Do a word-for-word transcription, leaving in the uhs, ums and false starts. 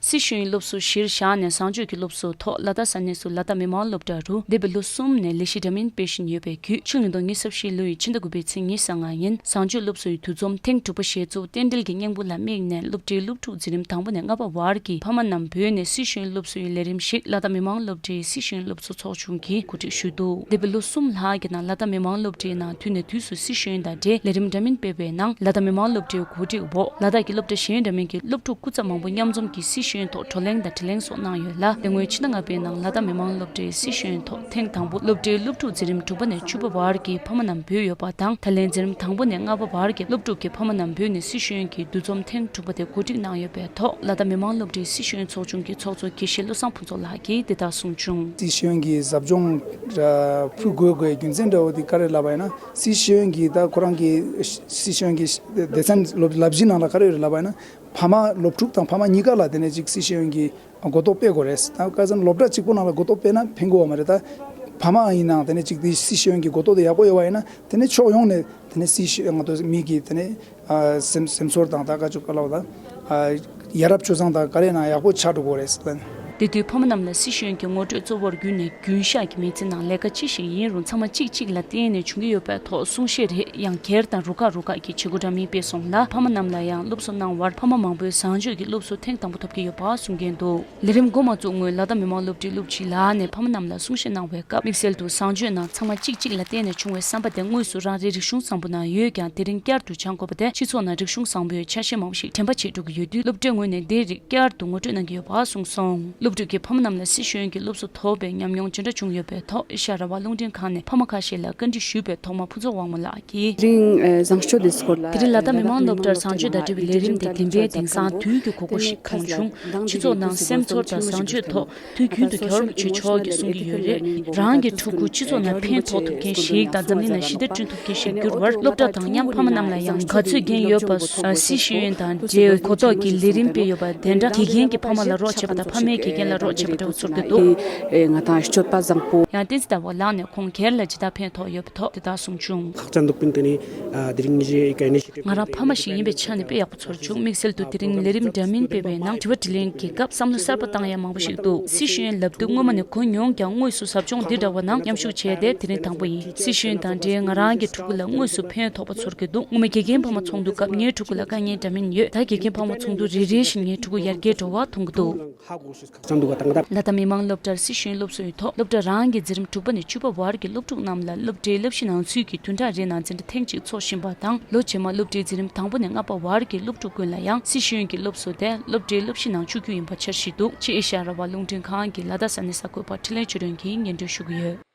སི་ཤེས་ཡོན་སློབ་གསོ་གཞིར་བཞག་ནས་བཟང་སྤྱོད་ཀྱི་སློབ་གསོ་ཐོག་ལ་དྭགས་ས་གནས་སུ་ལ་དྭགས་མི་དམངས་སློབ་གྲྭ་རུ་འདས་པའི་ལོ་གསུམ་ནས་ལས་གཞི་འདྲ་མིན་སྤེལ་བཞིན་ཡོད་པའི་བརྒྱུད། ཕྱི་ལོ་ཉིས་སྟོང་ཉི་ཤུ་རྩ་བཞི་ལོའི་ཕྱི་ཟླ་དགུ་པའི་ཚེས་ཉི་ཤུ་རྩ་ལྔ་ཉིན་བཟང་སྤྱོད་སློབ་གསོའི་འདུ་འཛོམས་ཐེངས་དྲུག་པ་ཞེས་གཙོ་བོ་རྟེན་འབྲེལ་གྱི་སྙིང་པོ་ལ་དམིགས་ནས་སློབ་གྲྭའི་སློབ་ཕྲུག་འཛིན་རིམ་དང་པོ་ནས་ལྔ་པ་བར་གྱི་ཕ་མ་རྣམས་བོས་ནས་སི་ཤེས་ཡོན་སློབ་གསོའི་ལས་རིམ་ཞིག་ལ་དྭགས་མི་དམངས་སློབ་གྲྭའི་སི་ཤེས་ཡོན་སློབ་གསོ་ཚོགས་ཆུང་གིས་གོ་སྒྲིག་ཞུས་འདུག་འདས་པའི་ལོ་གསུམ་ལྷག་གི་ནང་ལ་དྭགས་མི་དམངས་སློབ་གྲྭའི་ནང་དུས་ནས་དུས་སུ་སི་ཤེས་ཡོན་དང་འབྲེལ་ལས་རིམ་འདྲ་མིན་སྤེལ་བའི་ནང་ལ་དྭགས་མི་དམངས་སློབ་གྲྭའི་གོ་སྒྲིག་འོག་ལ་དྭགས་ཀྱི་སློབ་གྲྭ་གཞན་འདྲ་མིན་གྱི་སློབ་ཕྲུག་སྐུ་ཚབ་མང་པོ་མཉམ་འཛོམས་ཀྱིས་སི་ཤེས་ཡོན་ཐོག་བགྲོ་གླེང་དང་དྲི་གླེང་སོགས་གནང་ཡོད་ལ། དེ་སྔོན་ཕྱི་ཟླ་ལྔ་པའི་ནང་ལ་དྭགས་མི་དམངས་སློབ་གྲྭའི་སི་ཤེས་ཡོན་ཐོག་ཐེངས་དང་པོ་སློབ་གྲྭའི་སློབ་ཕྲུག་འཛིན་རིམ་དྲུག་པ་ནས་བཅུ་པ་བར་གྱི་ཕ་མ་རྣམས་བོས་ཡོད་པ་དང་། ད་ལན་འཛིན་རིམ་དང་པོ་ནས་ལྔ་པ་བར་གྱི་སློབ་ཕྲུག་གི་ཕ་མ་རྣམས་བོས་ནས་སི་ཤེས་ཡོན་གྱི་འདུ་འཛོམས་ཐེངས་དྲུག་པ་དེ་གོ་སྒྲིག་གནང་ཡོད་པའི་ཐོག་ལ་དྭགས་མི་དམངས་སློབ་གྲྭའི་སི་ཤེས་ཡོན་ཚོགས་ཆུང་གི་ཚོགས་གཙོ་དགེ་བཤེས་བློ་བཟང་ཕུན་ཚོགས་ལགས་ཀྱིས་འདི་ལྟར་གསུངས་བྱུང་། སི་ཤེས་ཡོན་གྱི་ཟབ་སྦྱོང་ཕུལ་དགོས་དགོས་རྒྱུ་མཚན་འདྲ་བོ་དེ་ག་རེ་ལབ་པ་ཡིན་ན། སི་ཤེས་ཡོན་གྱི་ད་ཁོ་རང་གི་སི་ཤེས་ཡོན་གྱི་སྡེ་ཚན་སློབ་ལབ་གཞི་ནང་ལ་ག་རེ་ཡོད་རེད་ལབ་པ་ཡིན་ན། ཕ་མ་སློབ་ཕྲུག་དང་ཕ་མ་གཉིས་ཀ་ལ་དེ་ནས་ཅིག་སི་ཤེས་ཡོན་གྱི་གོ་རྟོགས་སྤེལ་དགོས་རེད། ད་ཁ་སང་སློབ་གྲྭ་གཅིག་པོ་ནང་ལ་གོ་རྟོགས་སྤེལ་ན་ཕན་གྱི་ཡོད་མ་རེད། ད་ཕ་མ་ཡིན་ནའང་དེ་ནས་ཅིག་དེ་སི་ཤེས་ཡོན་གྱི་གོ་རྟོགས་དེ་ཡག་པོ་ཡོད་པ་ཡིན་ན། དེ་ནས་ཕྱོགས་ཡོངས་ནས་དེ་ནས་སི་ཤེས་ང་ཚོ་མི་གི་དེ་ནས་ཨ་སེམས་སེམས་ཚོར་དང་ད་ག་ཅིག་ག་ལབ་དང་ཨ་ཡ་རབས་སྤྱོད་བཟང་དང་ག་རེ་ཡིན་ནའང་ཡག་པོ་ཆགས་འགྲོ་གི་རེད་ཟེར། དེ་དུས་ཕ་མ་རྣམས་ལ་སི་ཤེས་ཡོན་གྱི་ངོ་སྤྲོད་གཙོ་བོར་གྱུར་ནས་རྒྱུན་བཞག་གི་མི་ཚེ་ནང་ལས་ཀ་ཅི་ཞིག་ཡིན་རུང་ཚང་མ་གཅིག་གཅིག་ལ་བརྟེན་ནས་བྱུང་གི་ཡོད་པའི་ཐོག་གསུང་བཤད་རེད། ཡང་སྒེར་དང་རུ་ཁག་རུ་ཁག་གི་བྱེད་སྒོ་འདྲ་མིན་སྤེལ་སོང་ལ། ཕ་མ་རྣམས་ལ་ཡང་སློབ་གསོ་གནང་བར་ཕ་མ་མང་པོས་བཟང་སྤྱོད་ཀྱི་སློབ་གསོ་ཐེངས་དང་པོ་ཐོབ་ཀྱི་ཡོད་པ་གསུང་མཁན་འདུག་ལས་རིམ་འགོ་མ་བཙུགས་སྔོན་ལ་དྭགས་མི་དམངས་སློབ་གྲྭའི་སློབ་སྤྱི་ལགས་ནས་ཕ་མ་རྣམས་ལ་གསུང་བཤད་གནང་བའི་སྐབས། དམིགས་བསལ་དུ་བཟང་སྤྱོད་ནང་ཚང་མ་གཅིག་གཅིག་ལ་བརྟེན་ནས་བྱུང་བའི་བསམ་པ་དེ་དངོས་སུ་རང་རེའི་རིག་གཞུང་བཟང་པོ་ནང་ཡོད་ཀྱང་། དེ་རིང་བསྐྱར་དུ་སྦྱང་དགོས་པ་དེ་སྤྱི་ཚོགས་ནང་རིག་གཞུང་བཟང་པོའི་ཆ་ཤས་མང་པོ་ཞིག་དྲན་པ་བྱེད་འགྲོ་གི་ཡོད་དུས། སློབ་གྲྭའི་ངོས་ནས་འདིའི་རིགས་བསྐྱར་དུ་ངོ་སྤྲོད་གནང་གི་ཡོད་པ་གསུངས་སོང་། སློབ་ཕྲུག་གིས་ཕ་མ་རྣམས་ལ་སི་ཤེས་ཡོན་གྱི་སློབ་གསོ་ཐོབ་པའི་ཉམས་མྱོང་ཇི་འདྲ་བྱུང་ཡོད་པའི་ཐོག་ཨེ་ཤ་ཡ་རང་དབང་རླུང་འཕྲིན་ཁང་ནས་ཕ་མ་ཁ་ཤས་ལ་བཀའ་འདྲི་ཞུས་པའི་ཐོག་མ་ཕུན་ཚོགས་དབང་མོ་ལགས་ཀྱིས། དེ་རིང་ཨ་བཟང་སྤྱོད་དེ་སྐོར་ལ། དེ་རིང་ལ་དྭགས་མི་དམངས་སློབ་གྲྭར་བཟང་སྤྱོད་དང་འབྲེལ་བའི་ལས་རིམ་དེ་དེ་འདྲའི་དེང་སང་དུས་ཀྱི་གོ་སྐབས་ཤིག་མཐོང་བྱུང་། སྤྱི་ཚོགས་ནང་སེམས་ཚོར་དང་བཟང་སྤྱོད་ཐོག་དུས་རྒྱུན་དུ་གྱོར་མ་བྱེད་ཆོག་གི་གསུང་གི་ཡོད་རེད། རང་གི་ཕྲུ་གུ་སྤྱི་ཚོགས་ནང་ཕན་ཐོགས་ཐུབ་མཁན་ཞིག་དང་འཛམ་གླིང་ནང་ཞི་བདེ་བསྐྲུན་ཐུབ་མཁན་ཞིག་འགྱུར་བར་སློབ་གྲྭ་དང་མཉམ་ཕ་མ་རྣམས་ལ་ཡང་ག་ཚོད་འགན་ཡོད་པ་སོགས་སི་ཤེས་ཡོན་དང་འབྲེལ་གོ་རྟོགས་ཀྱི་ལས་རིམ་སྤེལ་ཡོད་པ་དེ་འདྲ་དགེ་རྒན་གྱིས་ཕ་མ་ལ་རོགས་བྱས་པ་དང་ཕ་མས་དགེ་རྒན་ལ་རོགས་བྱས་པ་འདྲ་བོ་ཚོར་གྱི་འདུག་ང་དང་སྤྱོད་པ་བཟང་པོ། ཡང་བསྟན་འཛིན་ཟླ་བ་ལགས་ནས་ཁོང་སྒེར་ལ་ཇི་ལྟར་ཕན་ཐོགས་ཡོད་པའི་ཐོག་དེ་ལྟར་གསུངས་བྱུང་། ང་རང་ཕ་མ་ཞིག་ཡིན་པའི་ཆ་ནས་དཔེ་ཡག་པོ་ཚོར་བྱུང་། དམིགས་བསལ་དུ་དེ་རིང་ལས་རིམ་འདྲ་མིན་སྤེལ་བའི་ནང་དྲི་བ་དྲིས་ལན་གྱི་སྐབས་བསམ་བློ་གསར་པ་བཏང་ཡ་མང་པོ་ཞིག་འདུག་སི་ཤེས་ཡོན་ལབ་དུས་སྔོན་མ་ནས་གོ་མྱོང་ཀྱང་། དངོས་སུ་ཟབ་སྦྱོང་འདི་འདྲ་བ་ནང་མཉམ་ཞུགས་བྱས་ཏེ་དེ་རིང་དང་པོ་ཡིན། སི་ཤེས་ཡོན་དང་འབྲེལ་ང་རང་གི་ཕྲུ་གུ་ལ་དངོས་སུ་ཕན་ཐོགས་པ་ཚོར་གྱི་འདུག་སྔོན་མ་དགེ་རྒན་ཕ་མ་ཚོགས་འདུ་སྐབས་ངའི་ཕྲུ་གུ་ལ་དཀའ་ངལ་འདྲ་མིན་ཡོད། ད་དགེ་རྒན་ཕ་མ་ཚོགས་འདུ་རེ་རེ་བཞིན་ངའི་ཕྲུ་གུ་ཡར་རྒྱས་འགྲོ་བ་མཐོང་གི་འདུག་ལ་དྭགས་མི་དམངས་སློབ་གྲྭར་སི་ཤེས་ཡོན་སློབ་གསོའི་ཐོག་སློབ་གྲྭ་རང་གི་འཛིན་རིམ་དྲུག་པ་ནས་བཅུ་པ་བར་གྱི་སློབ་ཕྲུག་རྣམས་ལ་སློབ་གྲྭའི་སློབ་གཞི་ནང་ཚུད་ཀྱིས་བདུན་ཕྲག་རེའི་ནང་འཛིན་གྲྭ་ཐེངས་གཅིག་འཚོགས་བཞིན་པ་དང་། ལོ་རྗེས་མ་སློབ་གྲྭའི་འཛིན་རིམ་དང་པོ་ནས་ལྔ་པ་བར་གྱི་སློབ་ཕྲུག་ཀུན་ལ་ཡང་སི་ཤེས་ཡོན་གྱི་སློབ་གསོ་དེ་སློབ་གྲྭའི་སློབ་གཞི་ནང་བཅུག་རྒྱུ་ཡིན་པ་འཆར་གཞི་འདུག་ཕྱི་ཨེ་ཤ་ཡ་རང་དབང་རླུང་འཕྲིན་ཁང་གི་ལ་དྭགས་ས་གནས་གསར་འགོད་པ་འཕྲིན་ལས་ཆོས་སྒྲོན་གྱིས་སྙན་སྒྲོན་ཞུ་གི་ཡོད།